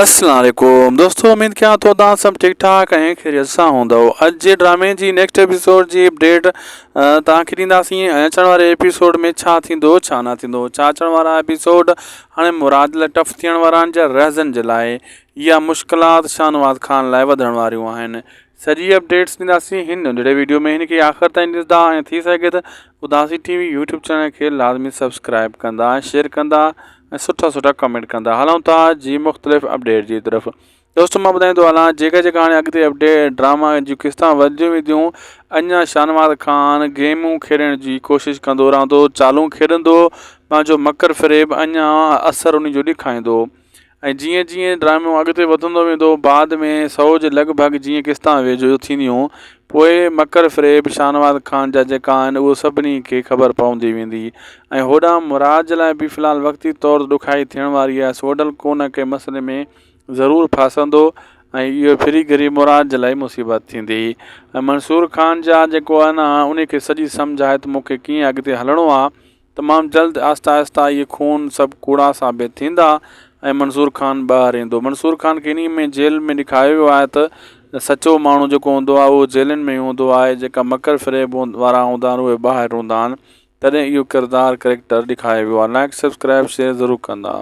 السلام عليڪم دوستو اميد ڪيان ٿو توهان سڀ ٺيڪ ٺاڪ ۽ خيريت سان هوندؤ اڄ جي ڊرامي جي نيڪسٽ ايپيسوڊ جي اپڊيٽ توهان کي ڏينداسين ۽ اچڻ واري ايپيسوڊ ۾ ڇا ٿيندو ڇا نه ٿيندو ڇا اچڻ وارا ايپيسوڊ هاڻي مراد لاء ٽف ٿيڻ وارا آهن يا رهزن جي لاء يا مشڪلات شاهنواز خان لاء وڌڻ واريون آهن سڄي اپڊيٽس ڏينداسين هن ننڍڙي ويڊيو ۾ هن کي آخر تائين ڏسندا ۽ ٿي سگهي ته اداسي ٽي وي يوٽيوب چينل کي لازمي سبسڪرائب ڪندا ۽ شيئر ڪندا ۽ سٺا سٺا ڪمينٽ ڪندا هلون ٿا جي مختلف اپڊيٽ جي طرف دوستو مان ٻڌائيندو هلان جيڪا جيڪا هاڻي اڳتي اپڊيٽ ڊراما جون قسطا وڌنديون وينديون اڃا شاهنواز خان گيمون کيڏڻ جي ڪوشش ڪندو رهندو چالون کيڏندو پنهنجو مڪر فريب اڃا اثر ان جو ڏيکائيندو ۽ جيئن جيئن ڊرامو اڳتي وڌندو ويندو بعد ۾ سو جي لڳ ڀڳ جيئن قسطا ويجهو ٿينديون پوء مڪر فريب شاهنواز خان جا جيڪا آهن اهو سڀني کي خبر پوندي ويندي ۽ هوڏانهن مراد جي لاء به في الحال وقتي طور ڏکائي ٿيڻ واري آهي سوڍل ڪو نه ڪنهن مسئلي ۾ ضرور ڦاسندو ۽ اهو ڦري گهري مراد جي لاء مصيبت ٿيندي ۽ منصور خان جا جيڪو آهي نه ان کي سڄي سمجهه آهي ته مون کي ڪيئن اڳتي هلڻو آهي تمام جلد آهسته آهسته اهي خون سڀ ڪوڙا ثابت ٿيندا ۽ منصور خان ٻاهر ايندو. منصور خان کي انهي ۾ جيل ۾ ڏيکاريو ويو آهي ته سچو ماڻهو جيڪو هوندو آهي اهو جيلن ۾ ئي هوندو آهي جيڪا مڪر فريب وارا هوندا آهن اهي ٻاهر هوندا آهن تڏهن اهو ڪردار ڪريڪٽر ڏيکاريو ويو آهي لائڪ سبسڪرائب شيئر ضرور ڪندا.